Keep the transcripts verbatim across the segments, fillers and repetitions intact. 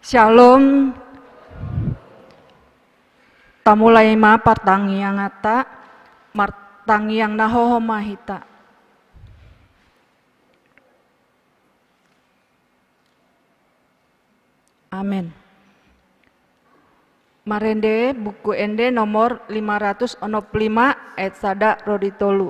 Shalom. Tamulai ma partangianganta, martangiang na hohom ma hita. Amen. Marende Buku Ende nomor lima ratus onom pulu lima, ayat sada ro di tolu.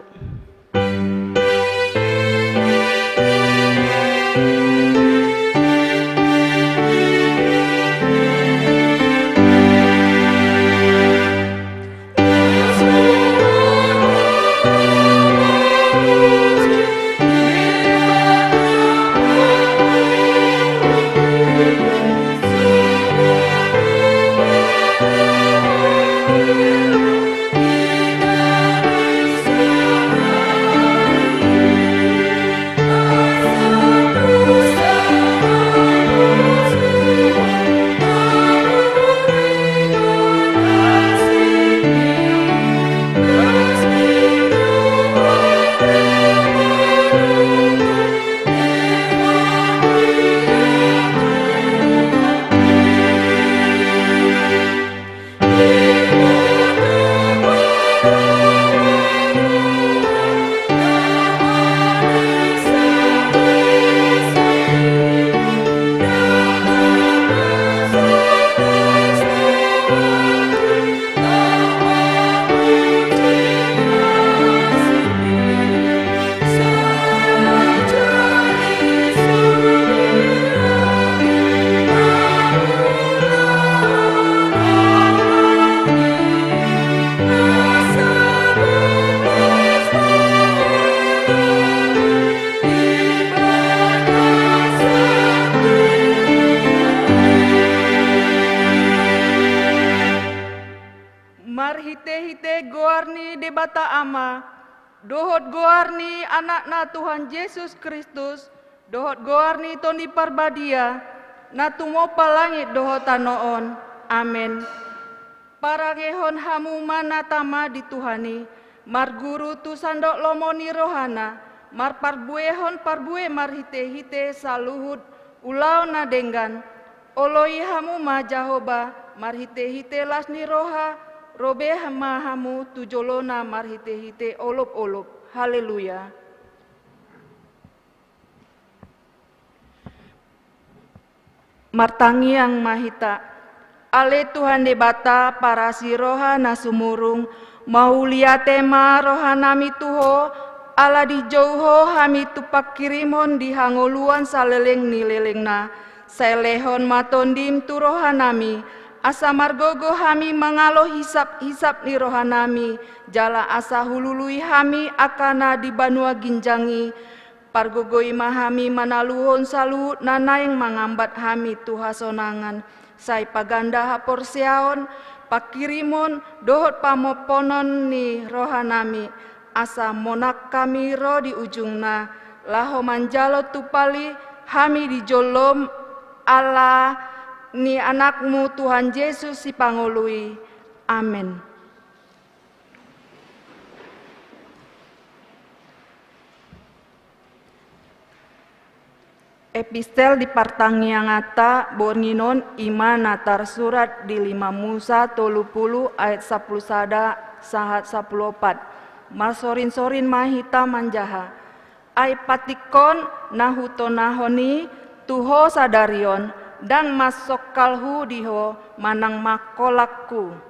Marhitehite goar ni Debata Ama, dohot goar ni Anakna Tuhan Jesus Kristus, dohot goar ni Tondi Parbadia, na tumompa langit dohot tano on. Amen. Parangehon hamu ma na tama di Tuhan i, marguru tu sandok lomo ni rohana, marparbuehon parbue marhitehite saluhut ulaon na denggan. Oloi hamu ma Jahowa marhitehite las ni roha, ro be ma hamu tu jolona marhitehite olopolop. Haleluya. Martangiang ma hita. Ale Tuhan Debata parasi roha na sumurung, mauliate ma rohanami tu Ho, ala dijou Ho hami tu pangkirimon di hangoluan saleleng ni lelengna. Sai lehon ma Tondim tu rohanami, asa margogo hami mangalo hisap-hisap ni rohanami, jala asa hulului hami angka na di banua ginjang i. Pargogoi ma hami manaluhon saluhut na naeng mangambat hami tu hasonangan, sai paganda haporseaon, pangkirimon, dohot pamomponon ni rohanami, asa monang hami ro di ujungna, laho manjalo tumpal i hami di jolom, ala ni Anakmu Tuhan Jesus Sipangolu i. Amen. Epistel di partangianganta borngin on i ma na tarsurat di lima Musa tolu pulu ayat sampulu sada sahat sampulu opat. Marsorinsorin ma hita manjaha. Ai patik on na hutonahon i tu ho sadari on, ndang mansongkalhu di ho manang mangkolanghu.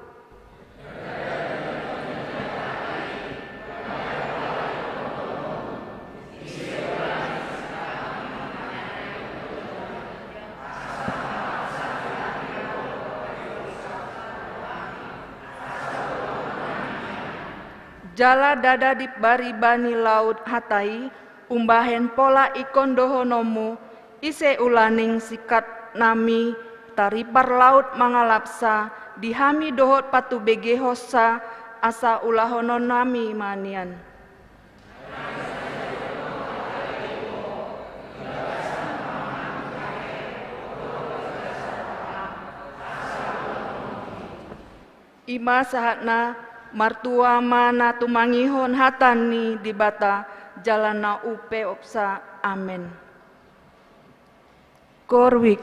Jala ndada di bariba ni laut hata i, umbahen pola ingkon dohononmu, ise ulaning singkat nami taripar laut mangalapsa di hami dohot patubegehonsa, asa ulahononnami ma nian. I ma sahatna, martua ma na tumangihon hata ni Debata jala na umpeopsa. Amen. Korwik.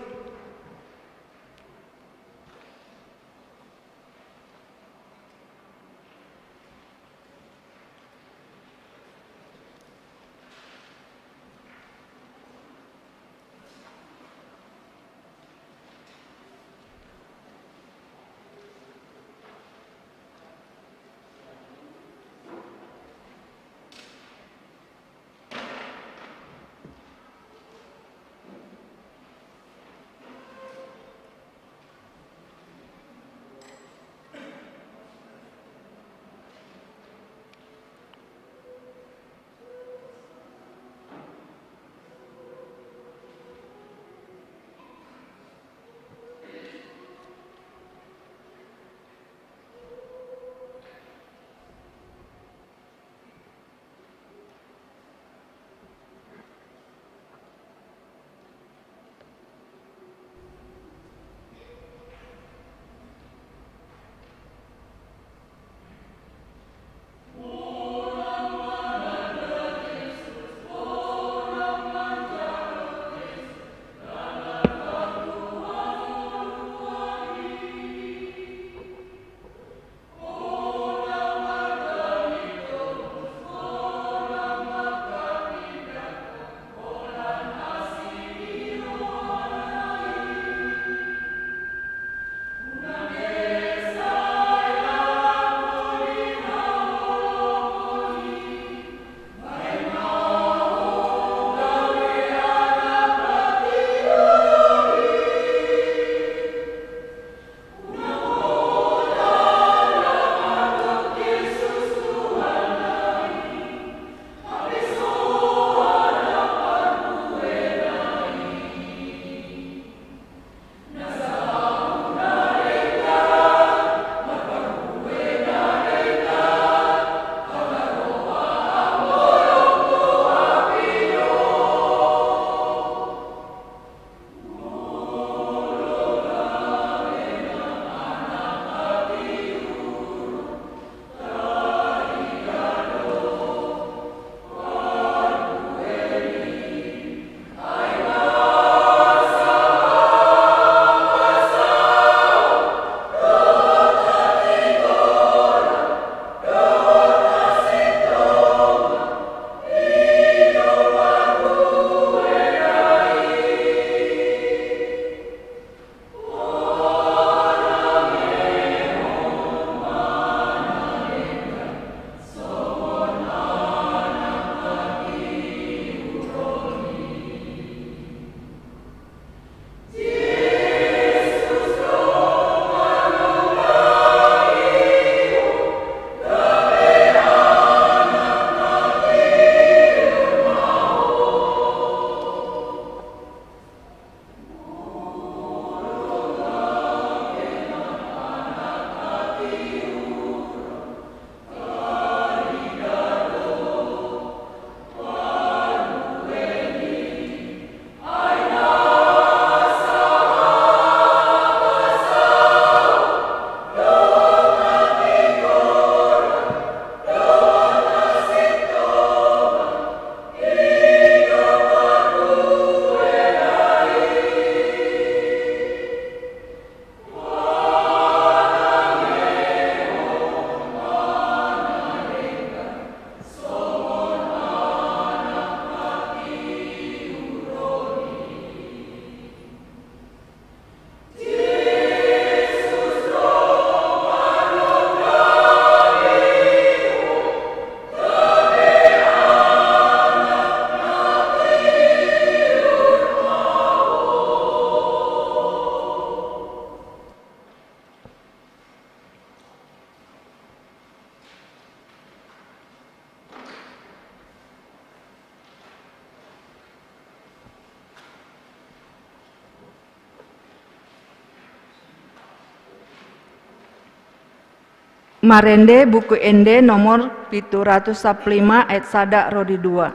Marende Buku Ende nomor pitu ratus sampulu lima ayat sada ro di dua.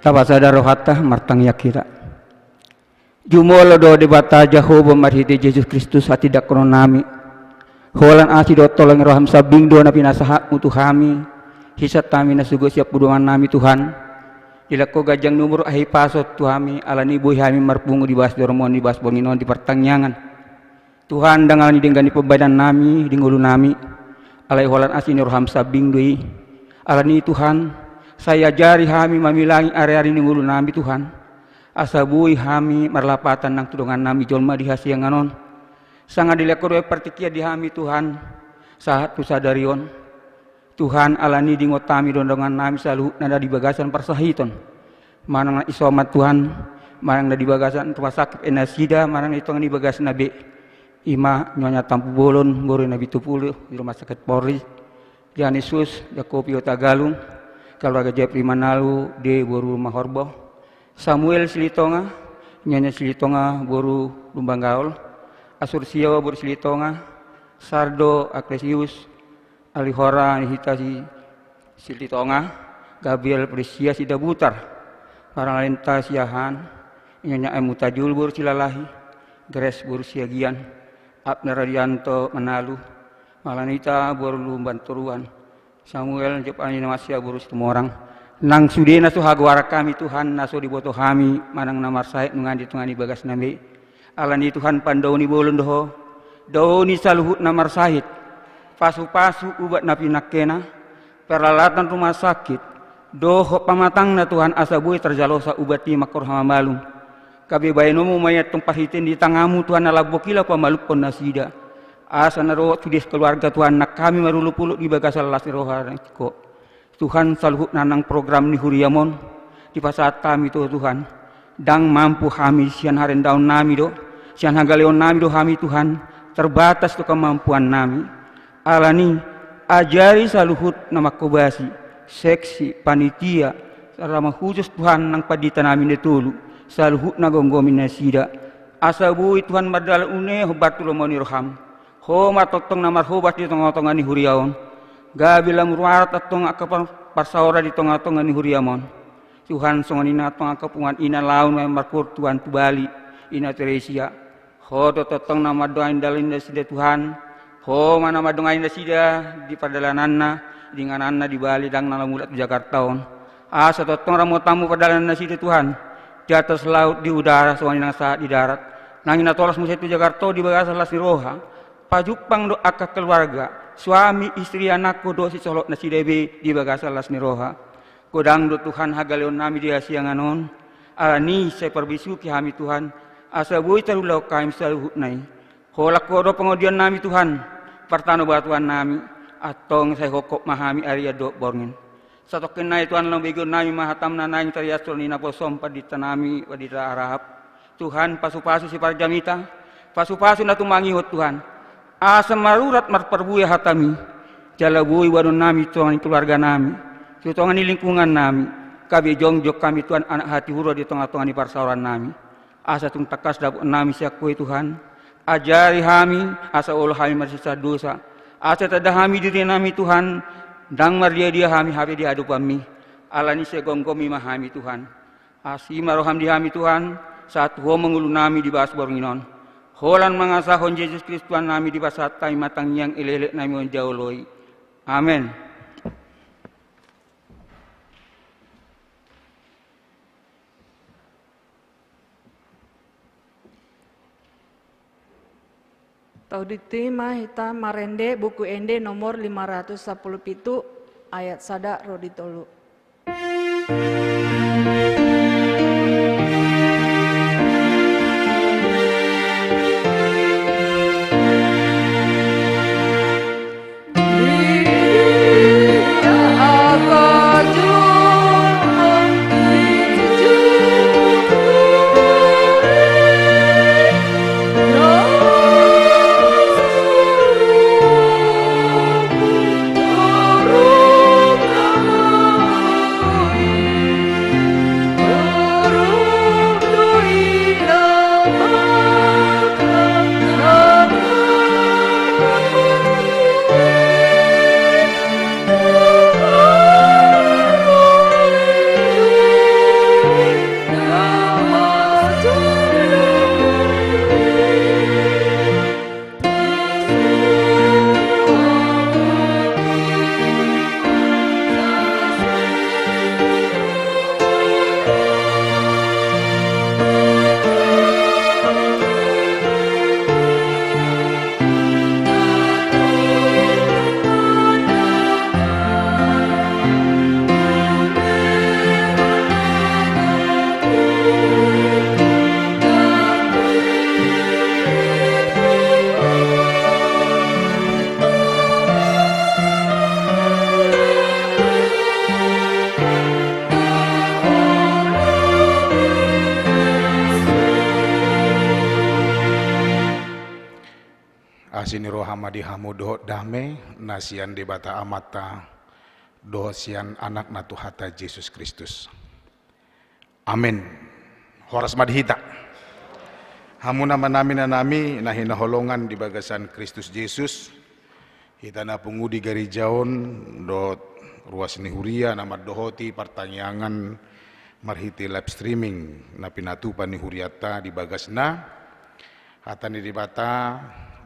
Tapasada rohanta, martangiang hita. Jumolo do Debata Jahowa marhite Jesus Kristus hatindangkononnami. Holan asi dohot holong ni roham sambing do na pinasahatmu tu hami, hisap hami na sogot sian pudongannami Tuhan. Dilehon Ho ganjang ni umur, hahipason tu hami, alani boi hami marpungu di bagas joroMon, di bagas borngin on, di partangiangan. Tuhan, ndang alani denggan ni pambahenannami, di ngolunami, alai holan asi ni roham sambing do i. Alani i Tuhan, sai ajari hami mamilangi ariari ni ngolunami Tuhan, asa boi hami marlapatan nang tu dongannami jolma di hasiangan on. Sanga dilehon Ho do partingkian di hami Tuhan, sahat tu sadari on. Tuhan, alani i diingot hami do dongannami saluhutna na di bagasan parsahiton. Manang na isoman Tuhan, manang na di bagasan rumah sakit pe nasida, manang na di tonga ni bagasna be. I ma Nyonya Tampubolon, boru Nabitupulu, di rumah sakit Polri. Dianisus Jakobi Hutagalung, keluarga Jeffrey Manalu, di boru Mahorbo. Samuel Silitonga, Nyonya Silitonga, boru Lumban Gaol. Asursiawa, boru Silitonga. Sardo Akresius, Alihora ni hita si Silitonga, Gabriel Prisia Sidabutar, marnalenta Siahaan, Nyonya M Hutajulu boru Silalahi, Grace boru Siagian, Abner Radianto Manalu, Malanita boru Lumban Toruan, Samuel Jopani Namasia boru Situmorang, nang sude na so hagoaran hami Tuhan, na so diboto hami, manang na marsahit nunga di tonga ni bagasna be. Alani i Tuhan, pandao ni bolon do Ho, dao ni saluhut na marsahit, pasupasu ubat na pinangkena, peralatan rumah sakit, dohot pamatangna Tuhan, asa boi tarjalosa ubat i mangkorhon hamamalum. Gabe bahenonmu ma i antong parhitean di tanganmu Tuhan na lambok i laho pamalumhon nasida. Asa na ro sude sekeluarga Tuhan nang hami marolopolop di bagasan las ni roha nang Ho. Tuhan, saluhutna nang program ni huriaM on, dipasahat hami tu Ho Tuhan. Ndang mampu hami, sian harendaonnami do, sian hagaleonnami do hami Tuhan, terbatas do kemampuannami. Alani i, ajari saluhut na manghobasi, seksi, panitia, tarlumobi husus Tuhan nang panditanami na tolu, saluhutna gomgomi nasida. Asa boi Tuhan mardalan unang hombar tu lomo ni rohaM. Ho ma tongtong na marhobas di tongatonga ni huria on. Gabe lam ruarat antong angka par-, parsaoran di tongatonga ni huriaM on. Tuhan, songon i nang antong angka punguan i na laho nuaeng markoor Tuhan tu Bali, Ina Teresia. Ho do tongtong na mandongani dalan nasida Tuhan. Ho ma na mandongani nasida di pardalananna, di ingananna di Bali, ndang na laho mulak tu Jakarta on. Asa tongtong ramotanMu pardalanan nasida Tuhan. Di atas laut, di udara, songon i nang sahat di darat. Nang i na tolhas muse tu Jakarta on di bagasan las ni roha. Pajumpang do angka keluarga, suami, istri, anakko dohot sisolhot nasida be di bagasan las ni roha. Godang do Tuhan hagaleonnami di hasiangan on. Alani i sai parbisuhi hami Tuhan, asa boi tarulahon hami saluhutna i. Holan Ho do pangodionnami Tuhan, partanobatuannami. Antong sai hophop ma hami arian dohot borngin. Satongkin nai Tuhan, laho begeonnami ma hataM na naeng tariashon i naposo on pandita nami, pandita Rahab. Tuhan, pasupasu siparjamita, pasupasu na tumangihon Tuhan. Asa marurat marparbue hataMi, jala boi boanonnami tu tonga ni keluarganami, tu tonga ni lingkungannami, gabe jongjong hami Tuhan anak hatiuron di tonga-tonga ni parsaorannami. Asa tung tangkas dapotnami sian Ho i Tuhan. Ajari hami, asa olo hami marsisadosa. Asa tanda hami dirinami Tuhan, ndang mardia-dia hami hape di adopanMi. Alani i sai gomgomi ma hami Tuhan. Asi ma rohaM di hami Tuhan, sahat tu Ho ma ngolunami di bagas borngin on. Holan mangasahon Jesus Kristus Tuhannami dipasahat hami ma tangiang elek-eleknami on jolo i. Amen. Tauduti ma hita marende Buku Ende nomor lima ratus sampulu pitu, ayat sada ro di tolu. Asi ni roha ma di hamu dohot dame na sian Debata Amanta dohot sian Anakna Tuhanta Jesus Kristus. Amen. Horas ma di hita. Hamu na manami na nami na hinaholongan di bagasan Kristus Jesus, hita na pungu di gareja on dohot ruas ni huria na mandohoti partangiangan marhite live streaming na pinatupa ni hurianta di bagasna, hata ni Debata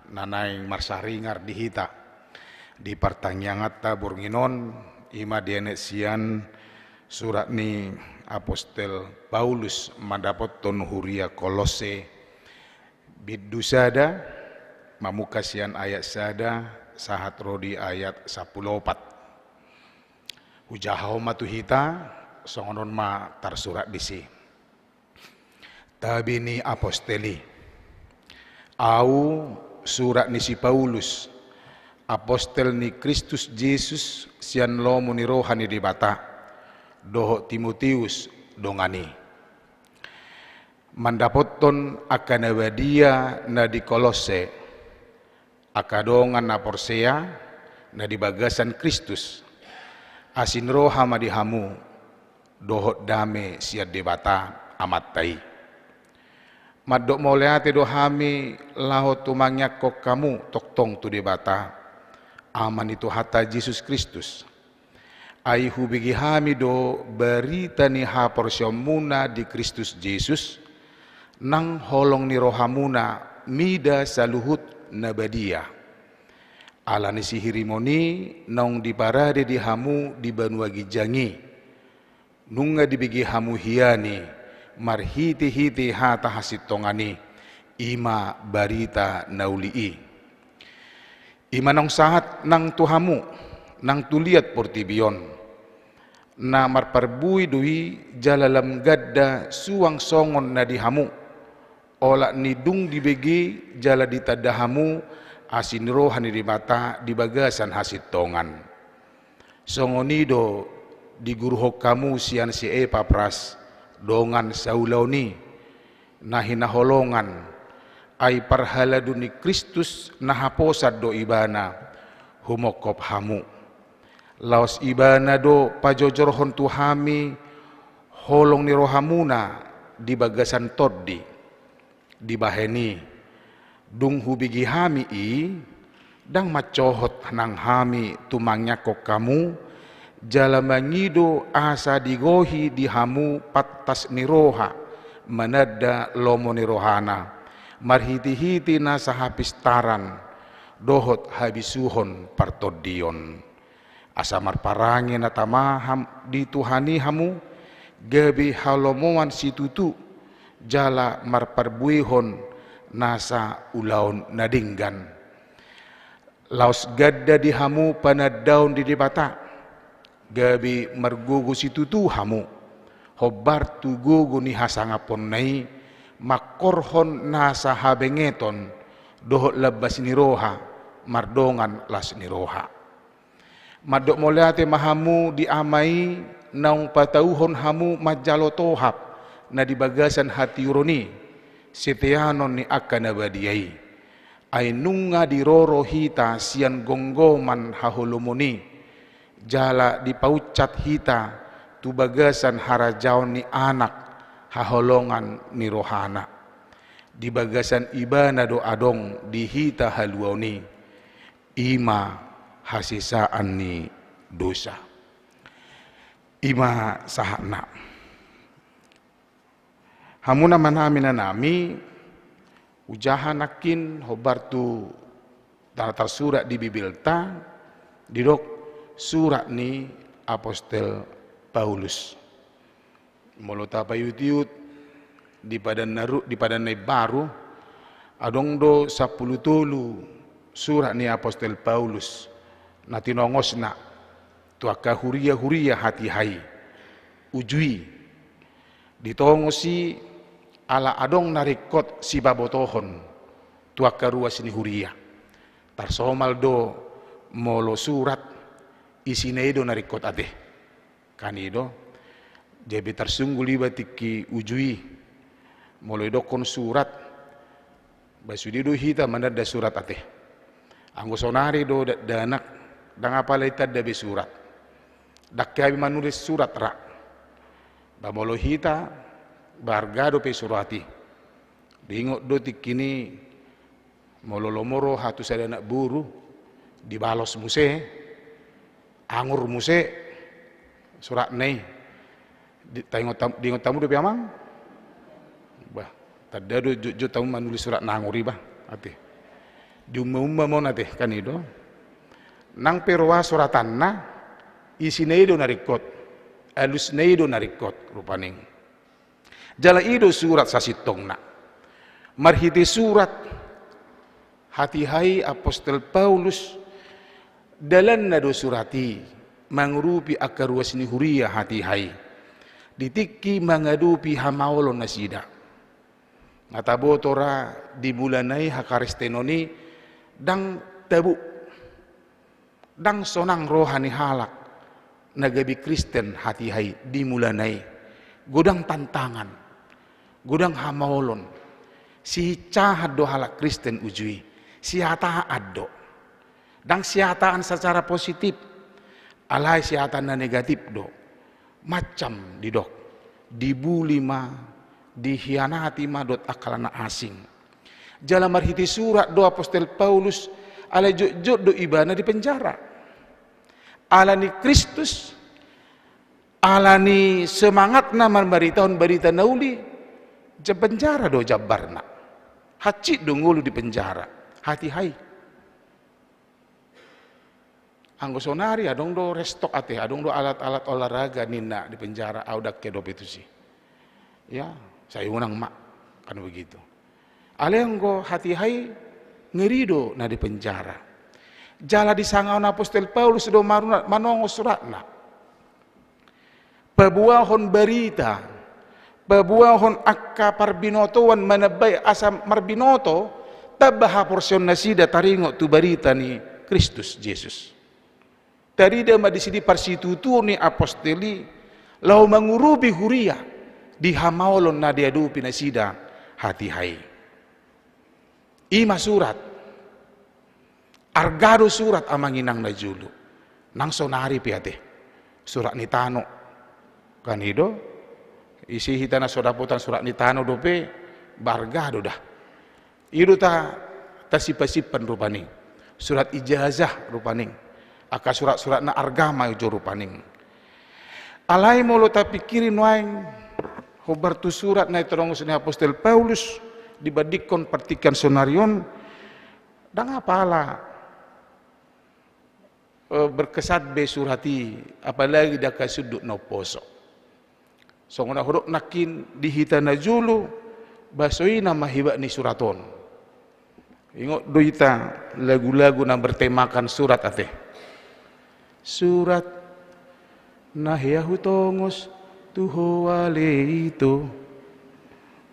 na naeng marsaringar di hita di partangianganta borngin on, i ma dienet sian surat ni apostel Paulus mandapothon huria Kolosse, bindu sada, mamungka sian ayat sada sahat ro di ayat sampulu opat. Hujahahon ma tu hita, songon on ma tarsurat disi. Tabi ni apostel i. Ahu, surat ni si Paulus, apostel ni Kristus Jesus sian lomo ni roha ni Debata, dohot Timoteus dongan i. Mandapothon angka na badia na di Kolosse, angka dongan na porsea na di bagasan Kristus, asi ni roha ma di hamu dohot dame sian Debata Amanta i. Mandok mauliate do hami laho tumangianghon hamu tongtong tu Debata, Ama ni Tuhanta Jesus Kristus. Ai hubege hami do barita ni haporseaonmuna di Kristus Jesus, nang holong ni rohamuna mida saluhut na badia. Ala ni sihirimon i naung diparade di hamu di banua ginjang i, nunga dibege hamu hian i marhitehite hata hasintongan i, i ma barita na uli i. I ma naung sahat nang tu hamu, nang tu liat portibi on. Na marparbue do i jala lam ganda suang songon na di hamu, olat ni dung dibege jala ditanda hamu asi ni roha ni Debata di bagasan hasintongan. Songon i do diguruhon hamu sian si Epapras, dongan saulaon i, na hinaholongan, ai parhalado ni Kristus na haposan do ibana humongkop hamu. Laos ibana do pajojorhon tu hami holong ni rohamuna di bagasan tondi. Dibahen i, dung hubege hami i, ndang mancohot nang hami tu mangiangkon hamu, jala mangido asa digohi di hamu pantas ni roha, mananda lomo ni rohana, marhitehite nasa hapistaran dohot habisuhon partondion. Asa marparange na tama di Tuhan i hamu, gabe halomoan situtu, jala marparbuehon nasa ulaon na denggan. Laos ganda di hamu panandaon di Debata, gabe margogo situtu hamu, hombar tu gogo ni hasangaponna i, mangkorhon nasa habengeton dohot lambas ni roha, mardongan las ni roha. Mandok mauliate ma hamu di Ama i naung patauhon hamu manjalo tohap na di bagasan hatiuron i, siteanon ni angka na badia i. Ai nunga diroro hita sian gomgoman haholomon i, jala dipaunsat hita tu bagasan harajaon ni Anak haholongan ni rohana. Di bagasan ibana do adong di hita haluaon i. I ma hasesaan ni dosa. I ma sahatna. Hamu na manami na nami, hujaha nangkin hombar tu na tarsurat di Bibelta, didok surat ni Apostel Paulus. Molo tapaiut-iut di padan na ru-, di padan na imbaru, adong do sampulu tolu surat ni Apostel Paulus na tinongosna tu angka huria-huria hatiha i. Uju i, ditongos i ala adong na ringkot sipabotohon tu angka ruas ni huria. Tarsomal do molo surat, isina i do na ringkot ate. Kan i do, gabe tarsunggul iba tingki uju i. Molo idokkon surat, ba sude do hita mananda surat ate. Anggo sonari do dakdanak, ndang apala itanda be surat. Ndang gabe manulis surat ra. Ba molo hita, ba arga dope surat i. Diingot do tingki ni, molo lomo roha tu sada anak boru, dibalos muse, angur muse suratna i. Di-, taingot tam-, diingot hamu dope amang? Bah, tanda do jotjot hamu manulis surat na angur i bah, ate. Diumma-umma ma on ate, kan i do. Nang pe roa suratanna, isina i do na ringkot, alusna i do na ringkot, rupani. Jala i do surat sasintongna. Marhite surat, hatiha i Apostel Paulus, dalanna do surat i mangurupi angka ruas ni huria hatiha i. Di tingki mangadopi hamaolon nasida. Nga taboto ra di mulana i hakaristenon i ndang tabo. Ndang sonang roha ni halak na gabe Kristen hatiha i di mulana i. Godang tantangan, godang hamaolon. Sihinsahan do halak Kristen uju i. Sihataan do. Ndang sihataan secara positif. Alai sihataan na negatif do. Macam didok, dibuli ma, dihianati ma dohot angka na asing. Jala marhite surat do Apostel Paulus, alai jotjot do ibana di penjara. Ala ni Kristus, ala ni semangatna marbaritahon barita na uli, di penjara do jambarna. Hansit do ngolu di penjara. Hatiha i. Anggo sonari adong do restok ate, adong do alat-alat olahraga ninna di penjara, au ndang ke dope tusi. Ya, sai unang ma, kan begitu. Alai anggo hatiha i ngeri do na di penjara. Jala disangahon apostel Paulus do maruna-, manongos suratna. Paboahon barita, paboahon angka parbinotoan manambai asa marbinoto, tamba haporseaon nasida taringot tu barita ni Kristus Jesus. Tarida ma disi di parsitutuon ni apostel i, laho mangurupi huria di hamaolon na diadopi nasida hatiha i. I ma surat. Arga do surat amang inang na jolo. Nang sonari pe ate. Surat ni tano. Kan i do. Ise hita na so dapotan surat ni tano dope, ba arga do da. I do ta, tasipasimpan rupani. Surat ijazah rupani. Angka surat-surat na arga ma i jo rupani. Alai molo tapingkiri nuaeng hombar tu surat na ditongos ni apostel Paulus dibandingkon partingkian sonari on, ndang apala, eh, berkesan be surat i, apalagi di angka sundut na umposo. Songon na hudok nangkin di hita na jolo, basoina ma hibak ni surat on. Ingot do hita lagu-lagu na bertemakan surat ate. Surat na hea hutongos tu ho ale ito,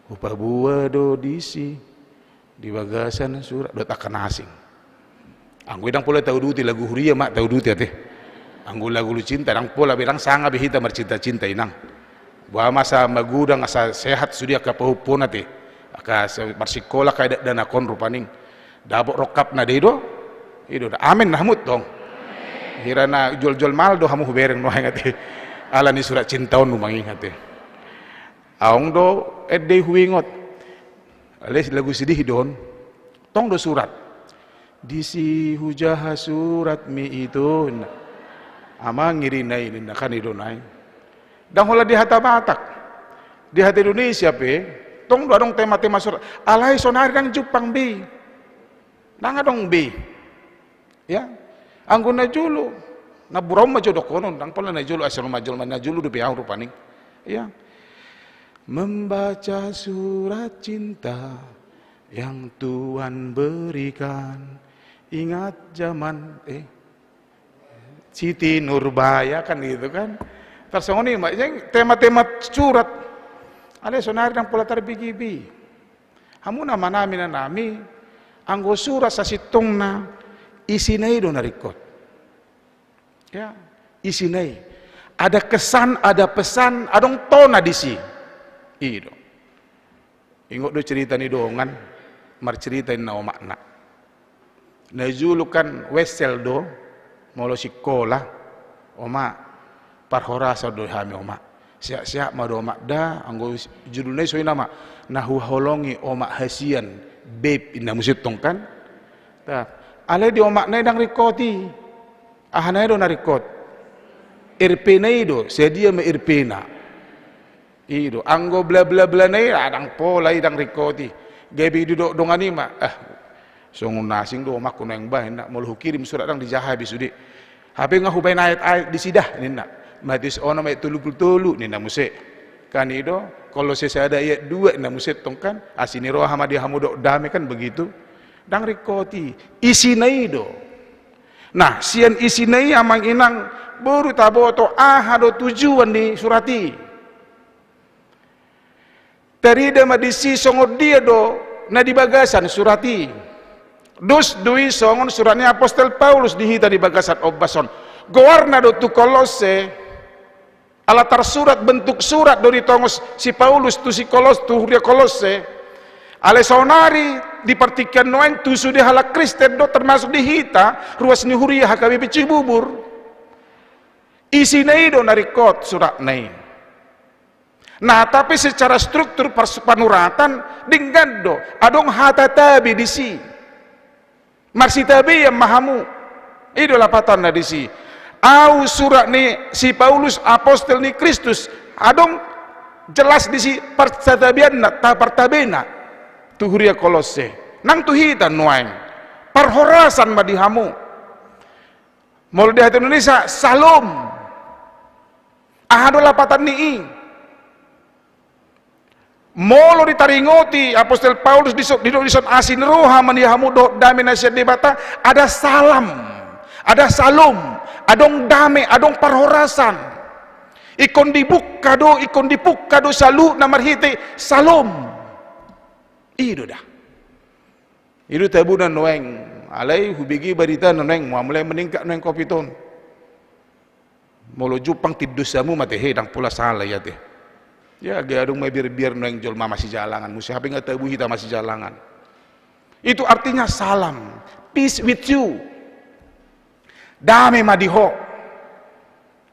hupaboa do disi di bagasan surat, dohot angka na asing. Anggo i ndang pola tauduti lagu huria ma tauduti ate. Anggo lagu-lagu cinta ndang pola be, ndang sanga be hita marcinta-cinta inang. Boha ma asa magodang asa sehat sude angka pahompona ate. Angka se-, marsikola angka dakdanak on rupani. Dapot rongkapna do i do. I do da. Amen na hamu tong. Hira na jol-jol mal do hamu hubereng nuaeng ate. Ala ni surat cinta on nuaeng ate. Adong do ende huingot. Alai lagu sedih do on. Tong do surat. Disi hujaha suratmi ito, ninna. Amang irina i ninna, kan i do nai. Ndang holan di hata Batak. Di hata Indonesia pe, tong do adong tema-tema surat. Alai sonari ndang jumpang be. Ndang adong be. Ya. Anggo na jolo, na burau ma jo dohonon, ndang pola na jolo, asal ma jolo, na jolo dope au rupani. Ya. Membaca surat cinta yang Tuhan berikan. Ingat zaman, eh, Siti Nurbaya kan gitu kan. Tarsongon i ma, jadi tema-tema surat. Alai sonari ndang pola tarbege be. Hamu na manami na nami, anggo surat sasintongna, isina i do na ringkot. Ya, isina i. Ada kesan, ada pesan, adong tona disi. I do. Ingot do cerita ni dongan, marcerita ninna omakna. Na jolo kan wesel do, molo sikola, omak, parhorasan do hami omak. Sehat-sehat ma do omak da, anggo judulna i songon i nama, na huholongi omak hasian, beb, ninna muse tong kan. Alai di omakna i ndang ringkot i. Ahana i do na ringkot. R P-na i do, sadia ma R P-na. I do, anggo bla bla bla na i, ah, ndang pola i, ndang ringkot i. Gabe didok dongan i ma, ah, songon na asing do omakku naeng bahen na, molo hukirim surat ndang dijaha be sude. Hape nga hubahen ayat-ayat disi da ninna. Matius onom ayat tolu pulu tolu ninna muse. Kan i do, Kolose sada ayat dua ninna muse tong kan, asi ni roha ma di hamu dohot dame kan begitu. Ndang ringkot i, isina i do. Nah, sian isina i amang inang boru taboto aha do tujuan ni surat i. Tarida ma disi songon dia do na di bagasan surat i. Dos do i songon surat ni apostel Paulus di hita di bagasan ombas on. Goarna do tu Kolose, ala tarsurat bentuk surat do ditongos si Paulus tu si Kolos-, tu huria Kolose. Alai saonari di partingkian nuaeng tu sude halak Kristen do termasuk di hita, ruas ni huria H K B P Cibubur. Isina i do na ringkot suratna i. Nah, tapi secara struktur pers-, panuratan, denggan do, adong hata tabe disi. Marsitabeian ma hamu. I do lapatanna disi. Au surat ni si Paulus, apostel ni Kristus, adong jelas disi parsitabeianna, tapartabena tu huria Kolose. Nang tu hita nuaeng. Parhorasan ma di hamu. Molo di hata Indonesia, salom. Aha do lapatan ni i? Molo ditaringoti apostel Paulus di so-, didok dison asi ni roha ma di hamu dohot dame na sian Debata, ada salam. Ada salom, adong dame, adong parhorasan. Ingkon dibungka do, ingkon dibungka do saluhutna marhite salom. I do da. I do tabuna nuaeng, alai hubege barita nuaeng, mulai meningkat nuaeng covid on. Molo jumpang tindosamu ma tehe, ndang pola sala ia tehe. Ya, gabe adong mabiar-biar nuaeng jolma masijalangan, muse hape nga tabu hita masijalangan. Itu artinya salam, peace with you. Dame ma di ho.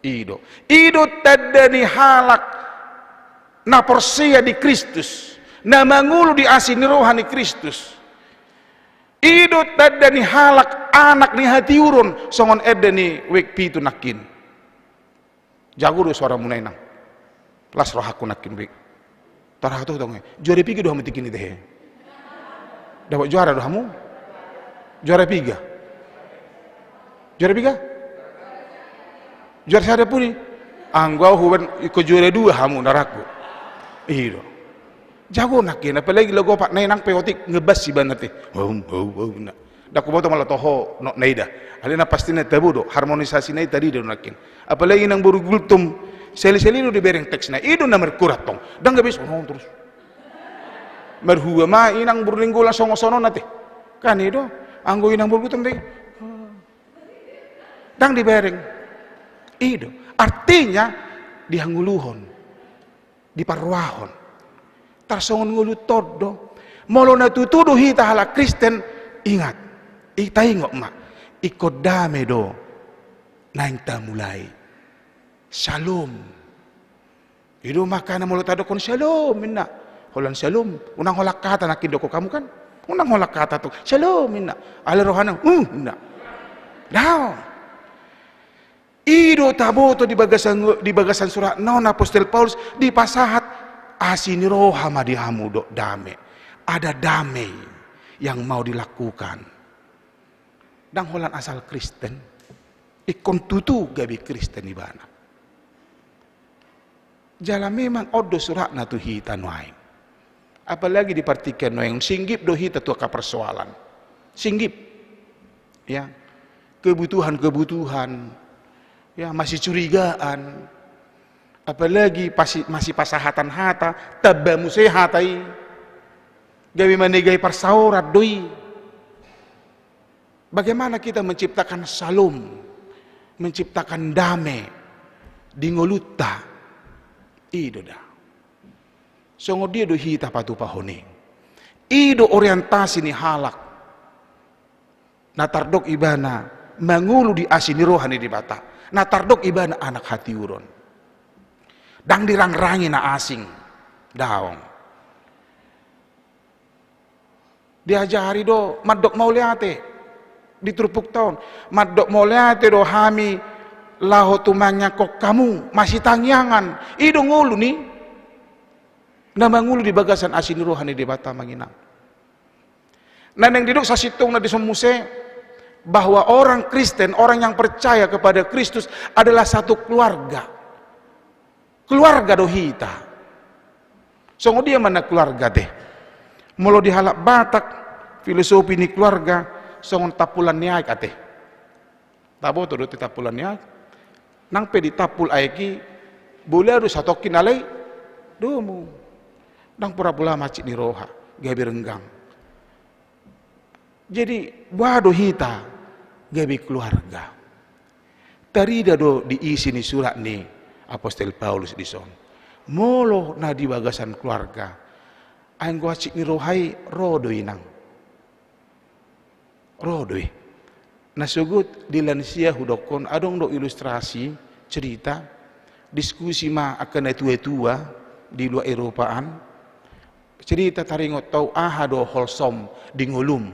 I do. I do tanda ni halak na porsea di Kristus, na mangolu di asi ni roha ni Kristus. I do tanda ni halak anak ni hatiuron, songon ende ni wijk pitu nangkin. Jago do soaramuna, Inang. Las rohangku nangkin, wijk. Tarhatuhut tong, juara piga do hamu tingki ni tehe? Dapot juara do hamu? Juara piga? Juara piga? Juara sada pudi. Anggo au hubaen ingkon juara dua hamu, ndarangku. I do. Jago nangkin, apalagi lagu opat na, Inang, pe otik ngebas ibana tehe. Hom, hom, hom, na. Ndang huboto molo toho notna i da. Alai na pasti na tabo do, harmonisasina i tarida do nangkin. Apalagi Inang boru Gultom, sahali-sahali do dibereng teksna, i do na markurang tong. Ndang gabe songon on torus. Marhua ma Inang boru Nainggolan songon-songon on ate. Kan i do, anggo Inang boru Gultom dei. Ndang dibereng. I do. Artinya, dihangoluhon. Diparrohahon. Tarsongon ngolunta on do. Molo na tutu do hita halak Kristen, ingat. I taingot ma. Ingkon dame do naeng tamulai. Syalom. I do makana molo tadokkon syalom, ninna. Holan syalom. Unang holan hata nangkin dokkon hamu kan? Unang holan hata tong. Syalom, ninna. Alai rohana, uh, ninna. Daong. I do taboto di bagasan, di bagasan suratna on Apostel Paulus dipasahat, asi ni roha ma di hamu dohot dame. Ada damai yang mau dilakukan. Ndang holan asal Kristen. Ingkon tutu gabe Kristen ibana. Jala memang on do suratna tu hita nuaeng. Apalagi di partingkian nuaeng, singgip do hita tu angka persoalan. Singgip. Ya. Kebutuhan-kebutuhan. Ya, masih curigaan. Apalagi pasi-, masih pasahatan hata, tamba muse hata i. Gabe manegai parsaoran do i. Bagaimana kita menciptakan syalom, menciptakan dame di ngolunta? I do da. Songon dia do hita patupahon i? I do orientasi ni halak na tardok ibana mangolu di asi ni roha ni Debata, na tardok ibana anak hatiuron. Ndang dirangrangi na asing. Daong. Diajari do mandok mauliate di turpukta on. Mandok mauliate do hami laho tumangihon hamu masitangiangan. I do ngolu ni na mangolu di bagasan asi ni roha ni Debata, Amang Inang. Na naeng didok sasintongna dison muse bahwa orang Kristen, orang yang percaya kepada Kristus adalah satu keluarga. Keluarga do hita. Songon dia ma na keluarga ate? Molo di halak Batak, filosofi ni keluarga songon tampulan ni aek ate. Taboto do ate tampulan ni aek? Nang pe ditampul aek i, bola do satongkin alai domu. Ndang pola-pola mansai ni roha, gabe renggang. Jadi, boha do hita gabe keluarga? Tarida do di isi ni surat ni Apostel Paulus dison. Molo na di bagasan keluarga, anggo hansit ni roha i ro do, Inang. Ro do i. Na sogot di lansia hudokkon, adong do ilustrasi, cerita, diskusi ma angka natua-tua di luat Eropa an. Cerita taringot tu aha do holsom di ngolum.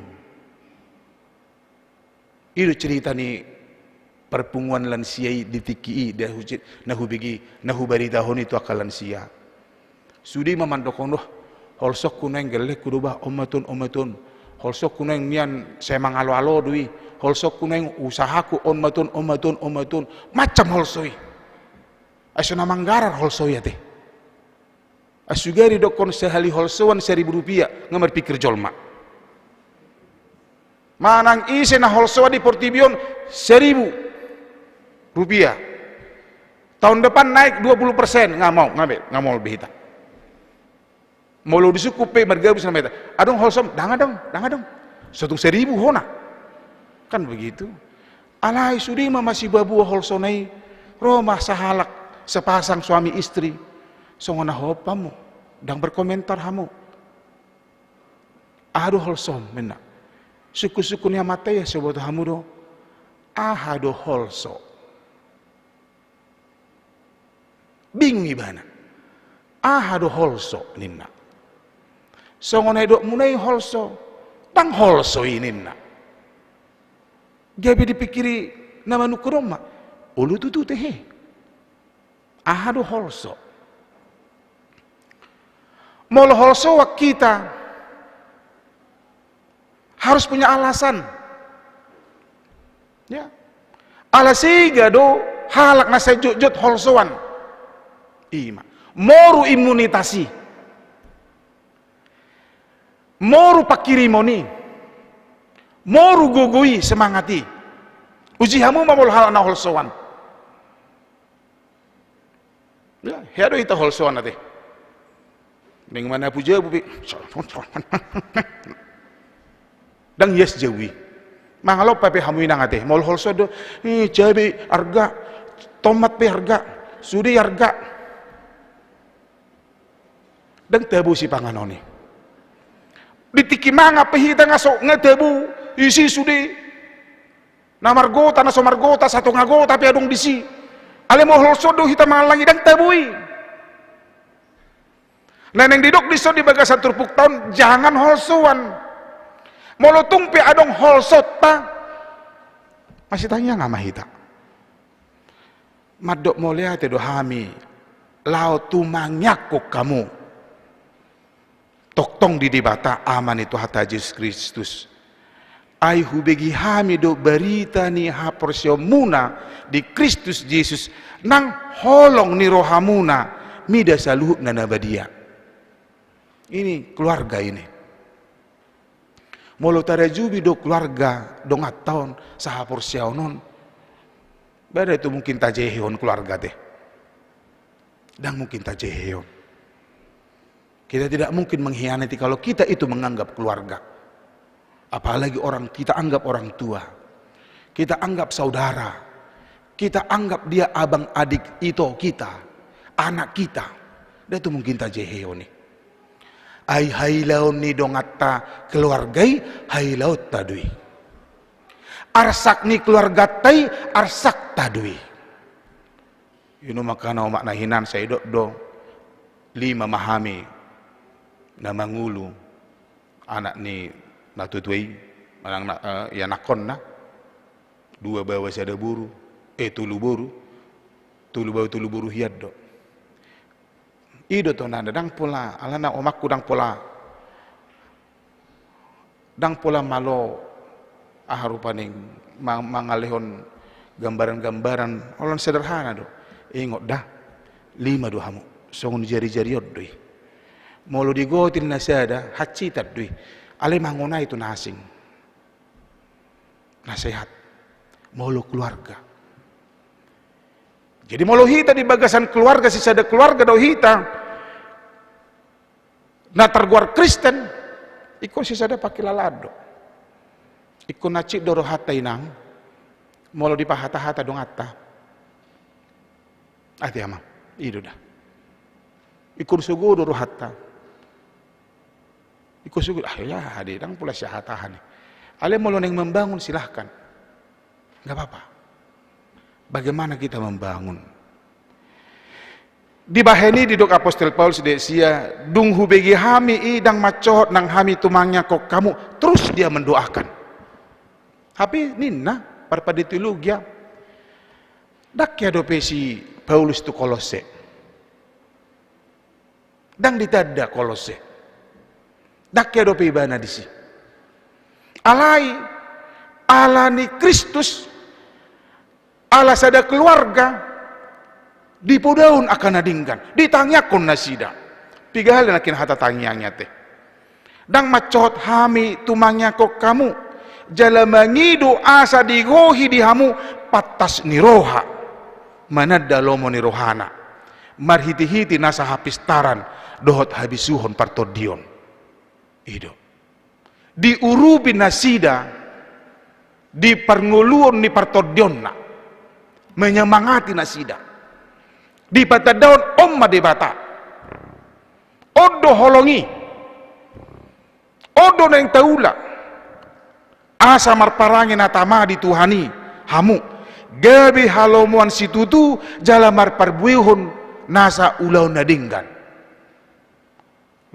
I do cerita ni parpunguan lansia i di tingki i, di hu-, na hubege, na hubaritahon i tu angka lansia. Sude ma mandokkon, "Doh, holsongku naeng gellengku do bah, on ma tutu, on ma tutu. Holsongku naeng nian sai mangalo-alo do i. Holsongku naeng usahaku on ma tutu, on ma tutu, on ma tutu." Macam holso i. Ai so na manggarar holso i ate. Ai sugari dokkon sahali holsoan seribu rupiah, nga marpikir jolma. Manang ise na holsoan di portibi on seribu rupiah. Tahun depan naik dua puluh persen, nggak mau, nggak be, nggak mau be hita. Molo disungkun pe margabus nama hita. Adong holsom, ndang adong, ndang adong. Sotung seribu hona. Kan begitu. Alai sude ma masibabua holsona i, ro ma sahalak, sepasang suami istri. Songon na hohom hamu, ndang berkomentar hamu. Aha do holsom, ninna. Sungkun-sungkun ni amanta i, asa huboto hamu do, aha do holso. Bingung ibana. Aha do holso, ninna. Songon na didokmuna i holso, ndang holso i, ninna. Gabe dipikiri na manungkun on ma, olo tutu tehe. Aha do holso. Molo holsoan hita, harus punya alasan. Ya. Ala sega do halak na sai jotjot holsoan. Ima. Moru imunitas i. Moru pangkirimon i. Moru gogo i, semangat i. Uji hamu ma molo halak na holsoan. Ya, hea do hita holsoan ate. Naeng manapu jabu pe. Ndang ias jabu i. Mangalompa pe hamu inang ate. Molo holsoan do, eh, cabe arga, tomat pe arga, sude arga. Ndang tabo sipanganon i. Di tingki mangan pe hita nga so, nga tabo, isi sude. Na margota, na so margota, satonga gota pe adong disi. Alai molo holsoan do hita mangallang i, ndang tabo i. Na naeng didok dison di bagasan turpukta on, jangan holsoan. Molo tung pe adong holsoanta, masitangiang ma hita. Mandok mauliate do hami laho tumangiangkon hamu. Tongtong di Debata Ama ni Tuhanta Jesus Kristus. Ai hubege hami do barita ni haporseaonmuna di Kristus Jesus, nang holong ni rohamuna mida saluhutna na badia. Ini keluarga ini. Molo tarajubi do keluarga donganta on, sahaporseaon on, ba ndang tu mungkin tajehehon keluarga te. Ndang mungkin tajehehon. Kita tidak mungkin mengkhianati kalau kita itu menganggap keluarga. Apalagi orang, kita anggap orang tua. Kita anggap saudara. Kita anggap dia abang adik ito kita, anak kita. Ndang tu mungkin tajehehon i. Ai hailaon ni donganta keluarga i, hailaonta do i. Arsak ni keluarganta i, arsakta do i. Inum angka na omak na hinan, sai didok do, lima ma hami na mangolu anak ni na tuatua i, manang na, eh, ianakhonna, dua baoa sada boru, eh, tolu boru, tolu baoa tolu boru hian do. I do tonanda, ndang pola, alana omakku ndang pola, ndang pola malo, aha rupani, ma-, mangalehon gambaran-gambaran, olo na sederhana do. Ingot da, lima do hamu, songon jarijari on do i. Molo digotil na sada, hansitan do i. Alai mangonai tu na asing. Na sehat. Molo keluarga. Jadi molo hita di bagasan keluarga, sisada keluarga do hita, na tergolong Kristen, ingkon sisada pangkilalaan do. Ingkon hansit do rohanta inang, molo dipahatahata donganta. Ate ama, i do da. Ingkon sogo do rohanta. Ingkon sogo, ah, ya, ade, ndang pola siahatahan i. Alai molo naeng membangun, silahkan. Nggak apa-apa. Bagaimana kita membangun? Dibahen i didok apostel Paulus di sia, dung hubege hami i ndang mansohot nang hami tumangiangkon hamu, terus dia mendoakan. Hape ninna parpande teologia, ndang hea dope si Paulus tu Kolosse. Ndang ditanda Kolosse. Ndang hea dope ibana disi. Alai, ala ni Kristus, ala sada keluarga, dipodaon angka na denggan, ditangiangkon nasida. Piga hali nangkin hata tangiang i ate. Ndang mansohot hami tumangiangkon hamu, jala mangido asa digohi di hamu pantas ni roha, mananda lomo ni rohana, marhitehite nasa hapistaran dohot habisuhon partondion. I do. Diurupi nasida di parngoluon ni partondionna, menyemangati nasida. Dipatandahon on ma Debata. On do holong i. On do naeng taula. Asa marparange na tama di Tuhan i hamu, gabe halomoan situtu jala marparbuehon nasa ulaon na denggan.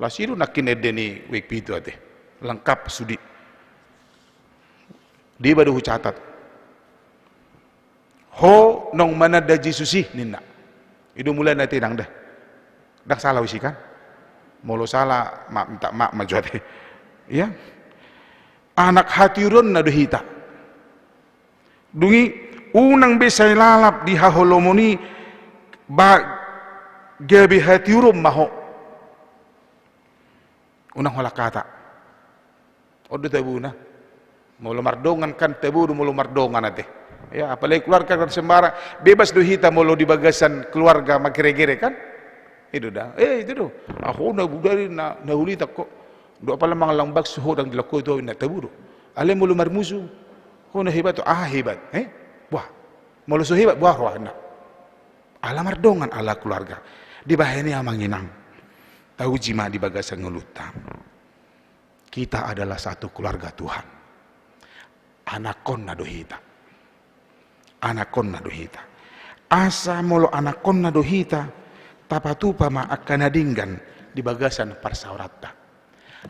Las i do nangkin ende ni Wikpitu ate. Lengkap sude. Deba do hucatat. Ho naung mananda Jesus i ninna. I do mulana ate, ndang da. Ndang sala huisi kan? Molo sala, ma-, minta maaf ma jo ate. Iya. Anak hatiuronna do hita. Dung i, unang be sai lalap di haholomon i, ba gabe hatiuron ma ho. Unang holan hata. On do tabuna. Molo mardongan kan tabo do molo mardongan ate. Ya, apalagi keluarga kan sembarang, bebas do hita molo di bagasan keluarga manggere-gere kan? I do da. Eh, i do. Ahu na budari na, na hulitak ho. Ndang apala mangallang bakso ho, ndang dilangkoi tu au, inna, tabo do. Alai molo marmusu, ho na hebat ho, aha hebat, eh? Buah. Molo so hebat, buah rohana. Ala mardongan, ala keluarga. Dibahen i amang inang. Tauji ma di bagasan ngolunta. Kita adalah satu keluarga Tuhan. Anakkonna do hita. Anakkonna do hita. Asa molo anakkonna do hita, tapatupa ma angka na denggan di bagasan parsaoranta.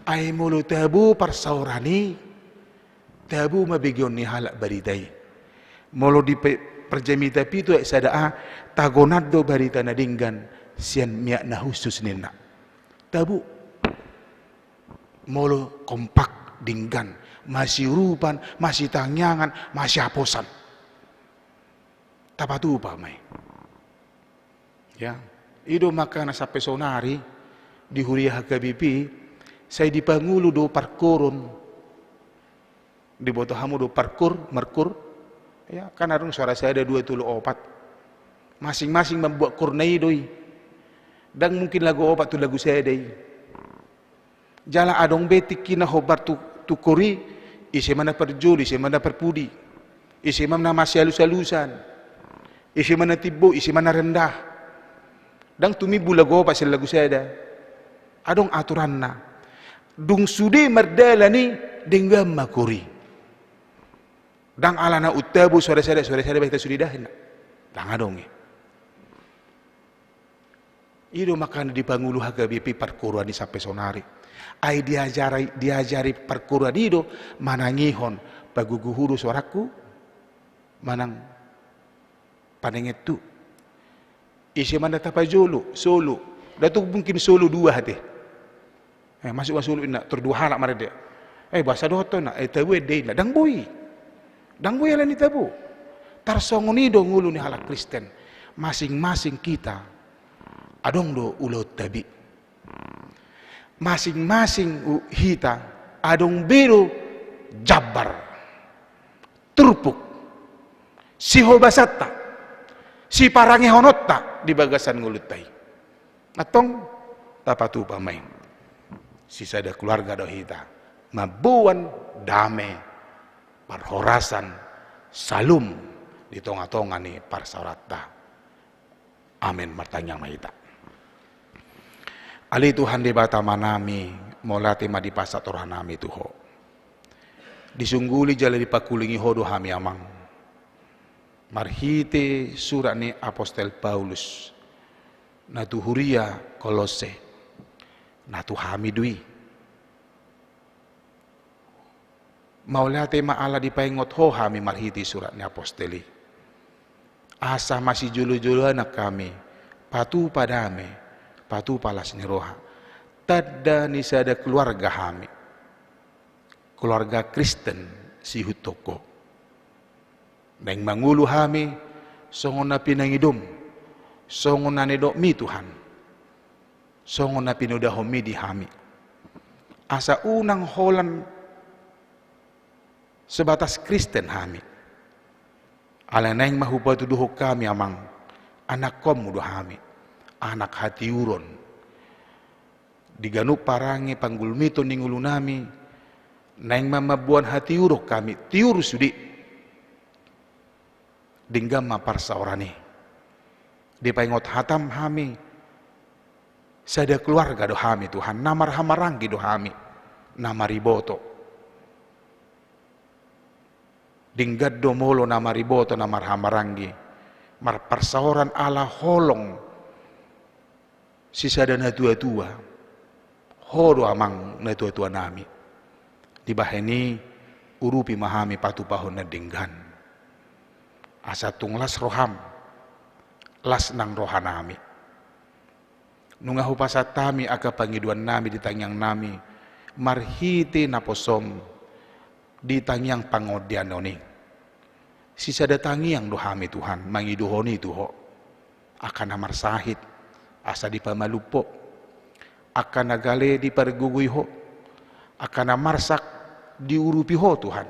Ai molo tabo parsaoran i, tabo ma begeon ni halak barita i. Molo di pe-, Parjamita pitu ayat sada a, tagonan do barita na denggan sian miak na hushus ninna. Tabo. Molo kompak, denggan, masiurupan, masitangiangan, masiaposan. Tapatupa ma i. Ya. I do makana sampe sonari di huria H K B P, sai dipangulu do parkoruon. Diboto hamu do parkur, markur? Ya, kan adong suara sada, dua, tolu, opat. Masing-masing mambuat korna i do i. Ndang mungkin lagu opat tu lagu sada i. Jala adong be tingkina hombar tu, tu kor i, ise ma na parjolo, ise ma na parpudi, ise ma na masialus-alusan, ise ma na timbo, ise ma na rendah. Ndang tumimbo lagu opat sian lagu sada. Adong aturanna. Dung sude mardalan i, denggan ma kor i. Ndang alana untabo suara sada, suara sada bahen hita sude dahin. Ndang adong i. I do makana dipangulu H K B P parkoruan i sampe sonari. Ai diajari, diajari parkoruan i do manangihon, paguguhu do suarangku manang panengethu. Ise ma na tapajolo, solo. Ndang tung mungkin solo dua ate. Eh, masuk ma solo inna, tor dua halak marende. Eh, boasa dohot ho inna, eh, tabo ende inna. Ndang boi. Ndang boi alani tabo. Tarsongon i do ngolu ni halak Kristen. Masing-masing kita adong do ulaonta be. Masing-masing u-, hita adong be do jambar, turpuk, sihobasanta, siparangehononta di bagasan ngolunta i. Antong tapatupa ma i. Sisada keluarga do hita mamboan dame, parhorasan, salum di tonga-tonga ni parsaoranta. Amen. Martangiang ma hita. Ale Tuhan Debata Amanami, mauliate ma dipasahat rohanami tu Ho. Disungguli jala dipangkulingi Ho do hami Amang, marhite surat ni apostel Paulus na tu huria Kolosse, na tu hami do i. Mauliate ma ala dipaingot Ho hami marhite surat ni apostel i. Asa masijolo-joloan hami, patupa dame, patupa las ni roha. Tanda ni sada keluarga hami. Keluarga Kristen siihuthon Ho. Naeng mangolu hami songon na pinangidom, songon na nidokmi Tuhan, songon na pinodahonmi di hami. Asa unang holan sebatas Kristen hami. Alai naeng ma hupatuduhon hami, Amang, anakkonmu do hami, anak hatiuron. Di ganup parange panggulmiton ni ngolunami, naeng ma mamboan hatiuron hami, tiur sude. Denggan ma parsaoran i. Dipaingot hatam hami, sada keluarga do hami, Tuhan, na marhahamaranggi do hami, na mariboto. Denggan do molo na mariboto, na marhahamaranggi, marparsaoran ala holong sisada natuatua. Ho do, Amang, natuatuanami. Dibahen i, urupi ma hami patupahon na denggan, asa tung las roham, las nang rohanami. Nunga hupasahat hami angka pangidoannami di tangiangnami, marhite naposom di tangiang pangondaion i. Sisada tangiang do hami, Tuhan, mangidohon i tu Ho. Angka na marsahit, asa dipamalum Ho. Angka na gale dipargogoi Ho. Angka na marsak diurupi Ho, Tuhan.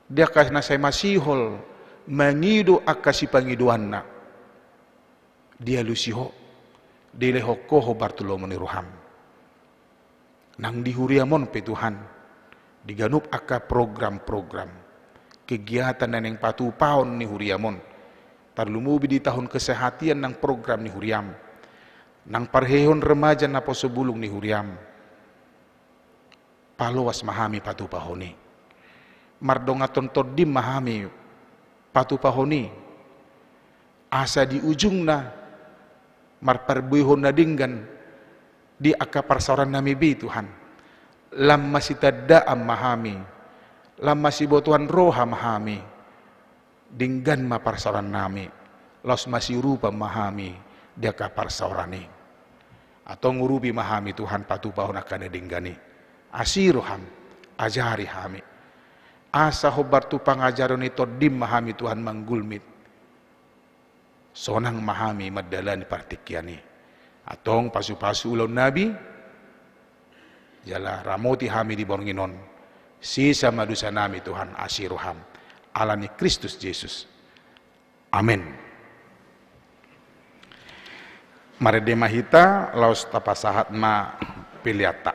Di angka na sai masihol mangido angka sipangidoanna, dialusi Ho, dilehon Ho hombar tu lomo ni roham. Nang di huriam on pe, Tuhan, di ganup angka program-program, kegiatan na naeng patupahon ni huriam on, tarlumobi di tahun kesehatian nang program ni huriam, nang parheheon remaja naposobulung ni huriam, paloas ma hami patupahon i. Mardonganhon Tondim ma hami patupahon i. Asa di ujungna marparbuehon na denggan di angka parsaorannami be, Tuhan. Lam masitandaan ma hami, lam masibotoan roha ma hami. Denggan ma parsaorannami, laos masiurupan ma hami di angka parsaoran i. Antong urupi ma hami, Tuhan, patupahon angka na denggan i. Asi roham, ajari hami. Asa hombar tu pangajaran ni Tondim ma hami, Tuhan, manggulmit. Sonang ma hami mandalani partingkian i. Antong pasupasu ulaonnami, jala ramoti hami di borngin on. Sesa ma dosanami, Tuhan, asi roham. Ala ni Kristus Jesus. Amen. Marende ma hita, laos tapasahat ma peleanta.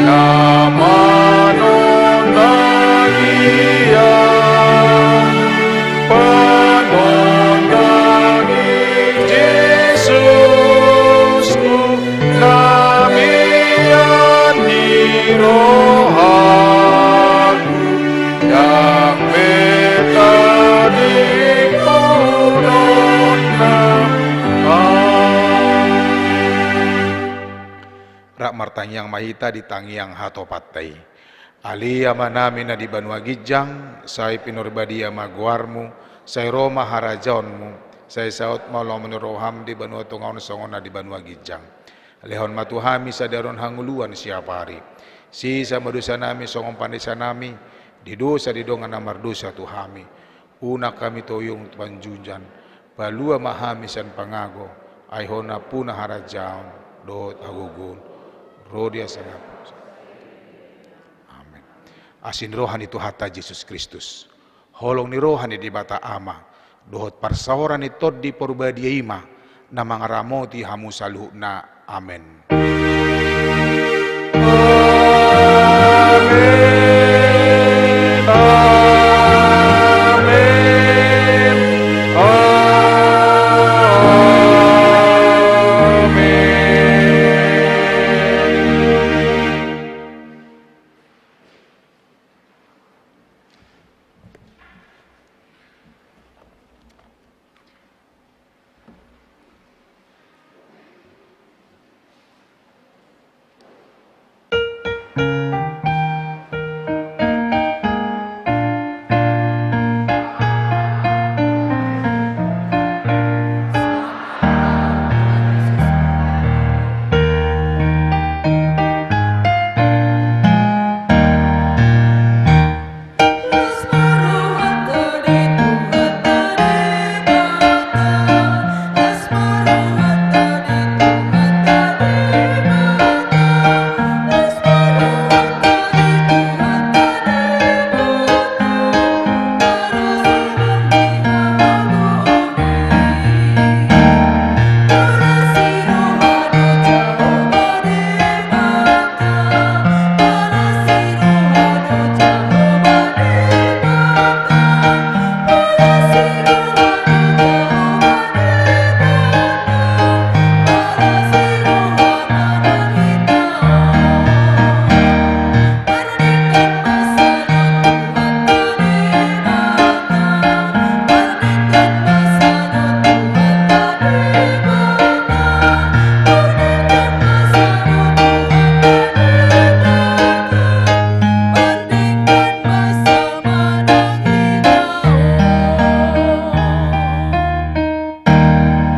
Na manondangi Ia, panondangi Jesusku, na mian di rohaku, ndang be tadingkon na. Amen. Rap martangiang ma hita di tangiang hatopanta i. Ale Amanami na di banua ginjang, sai pinarbadia ma goarMu, sai ro ma harajaonMu, sai saut ma lomo ni rohaM di banua tonga on songon na di banua ginjang. Lehon ma tu hami sadari on hangoluan siapari. Sesa ma dosanami songon panesanami di dosa di dongan na mardosa tu hami. Unang hami togihon tu pangunjunan, palua ma hami sian pangago, ai Ho nampuna harajaon dohot hagogoon ro di hasangapon. Amen. Asi ni roha ni Tuhanta Jesus Kristus, holong ni roha ni Debata Ama, dohot parsaoran ni Tondi Parbadia i ma na mangaramoti hamu saluhutna. Amen.